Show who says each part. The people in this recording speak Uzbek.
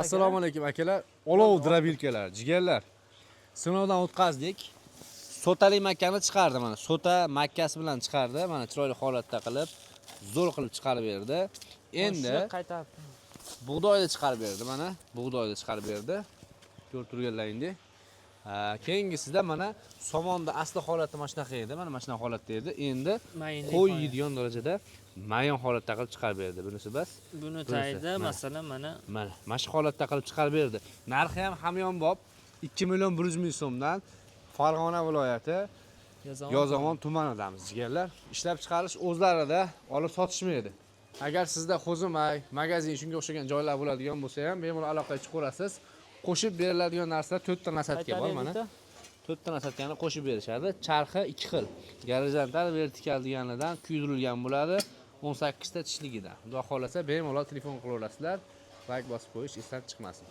Speaker 1: Assalomu alaykum, akalar. Olov дробилка lar, jigarlar. Sinovdan o'tkazdik. Sotali makkani chiqardi mana. Sota makkasi bilan chiqardi. Mana chiroyli holatda qilib, zo'r qilib chiqarib berdi. Endi
Speaker 2: qaytarib
Speaker 1: bug'doyni chiqarib berdi mana. Bug'doyni chiqarib berdi. Ko'rib turganlaringdek. Ha, keyingisida mana somonni asli holati mana shunaqa edi. Mana shunaqa holatda edi. Endi
Speaker 2: Mayinlik
Speaker 1: qo'y
Speaker 2: holat.
Speaker 1: yeydigan darajada mayin holatda qilib chiqarib berdi. Bunisi bas.
Speaker 2: Buni
Speaker 1: Bunisi,
Speaker 2: tagida
Speaker 1: mana.
Speaker 2: Masalan, mana.
Speaker 1: Mana shu holatda qilib chiqarib berdi. Narxi ham hamyonbop, 2 million 100 ming so'mdan. Farg'ona viloyati
Speaker 2: Yozomon.
Speaker 1: Yozomon tumanidamiz, jigarlar. Ishlab chiqarish o'zlarida, olib sotishmaydi. Agar sizda Ho'zimay, magazin, shunga o'xshagan joylar bo'ladigan bo'lsa ham, bemalol aloqaga chiqaverasiz. Qo'shib beriladigan narsalar to'rtta насадка bor mana. To'rtta насадка ni qo'shib berishadi. Charxi ikki xil. Gorizontal, vertikal deganidan kuydirilgan bo'ladi. 18 ta tishligidan. Xudo xohlasa, bemalol telefon qilaverasizlar. Layk bosib qo'yish esdan chiqmasin.